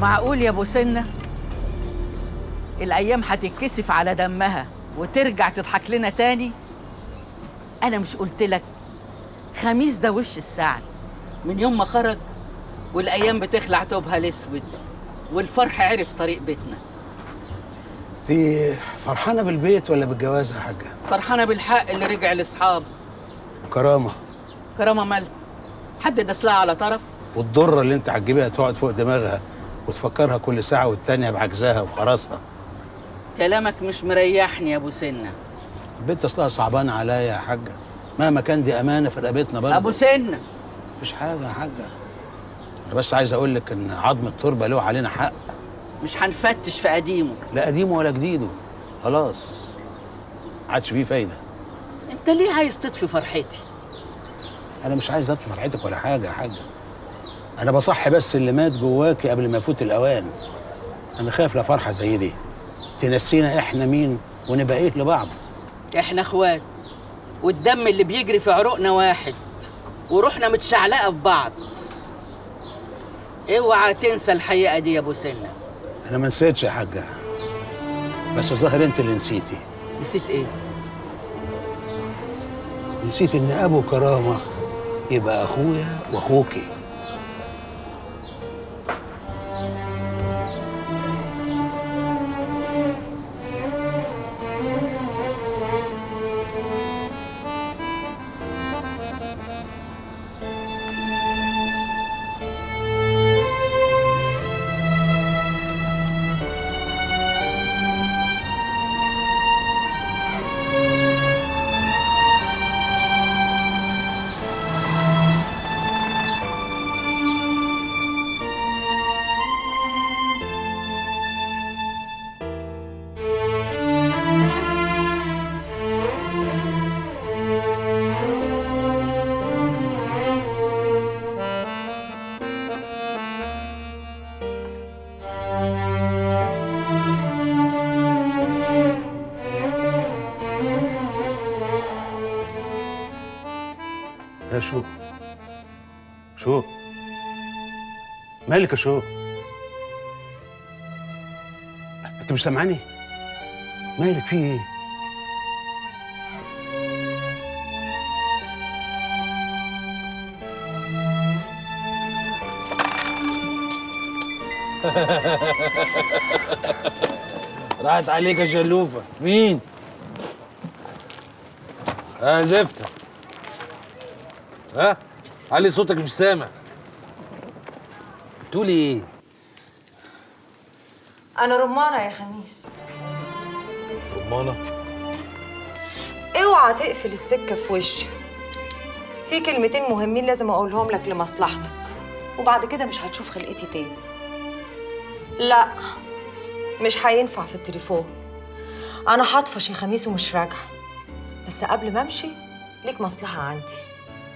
معقول يا ابو سنة الايام هتتكسف على دمها وترجع تضحك لنا تاني؟ انا مش قلت لك خميس ده وش السعد من يوم ما خرج والايام بتخلع توبها الاسود والفرح عرف طريق بيتنا. انت فرحانة بالبيت ولا بالجواز يا حاجة؟ فرحانة بالحق اللي رجع لاصحابه. كرامة. كرامة مالها؟ حد دسلها على طرف؟ والضره اللي انت هتجيبيها تقعد فوق دماغها وتفكرها كل ساعة والتانية بعجزها وخراسها. كلامك مش مريحني يا ابو سنة. البنت اصلها صعبانه عليا يا حاجة، مهما كان دي امانه في رقبتنا برضه. ابو سنة مفيش حاجة يا حاجة، انا بس عايز اقول لك ان عظم التربة له علينا حق. مش هنفتش في قديمة. لا قديمة ولا جديدة، خلاص ما عادش فيه فايده. انت ليه عايز تطفي فرحتي؟ انا مش عايز اطفي فرحتك ولا حاجة يا حاجة، انا بصحي بس اللي مات جواكي قبل ما يفوت الاوان. انا خايف لا فرحه زي دي تنسينا احنا مين ونبقى ايه لبعض. احنا اخوات والدم اللي بيجري في عروقنا واحد وروحنا متشعلقه في بعض. اوعى تنسى الحقيقة دي يا ابو سنة. انا ما نسيتش يا حاجة، بس الظاهر انت اللي نسيتي. نسيت ايه؟ نسيت ان ابو كرامة يبقى اخويا واخوكي. يا شوق، شوق مالك يا شوق؟ انت مش سامعاني؟ مالك في ايه؟ راحت عليك يا شلوفه. مين؟ ها زفته. ها؟ علي صوتك مش سامع. تقولي ايه؟ أنا رمانة يا خميس. رمانة؟ اوعى تقفل السكة في وشي. في كلمتين مهمين لازم أقولهم لك لمصلحتك، وبعد كده مش هتشوف خلقتي تاني. لا مش هينفع في التليفون. أنا هطفش يا خميس ومش راجعة، بس قبل ما أمشي ليك مصلحة عندي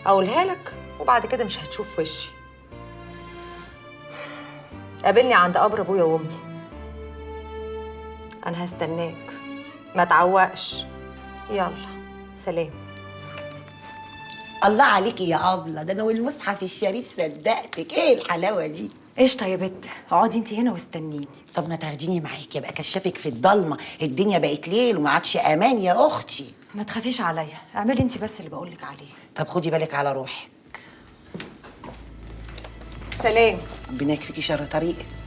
أقولها لك، وبعد كده مش هتشوف وشي. قابلني عند قبر أبويا وأمي. أنا هستناك، ما تعوقش. يلا سلام. الله عليكي يا أبلة، ده أنا والمصحف الشريف صدقتك. إيه الحلاوة دي؟ قشطة يا بت، اقعدي أنت هنا واستنيني. طب ما تاخديني معاكي أبقى كشافك في الضلمة، الدنيا بقت ليل وما عادش أمان يا أختي. ما تخافيش عليا، اعملي أنت بس اللي بقولك عليه. طب خدي بالك على روحك. سلام. ربنا يكفيكي شر طريقك.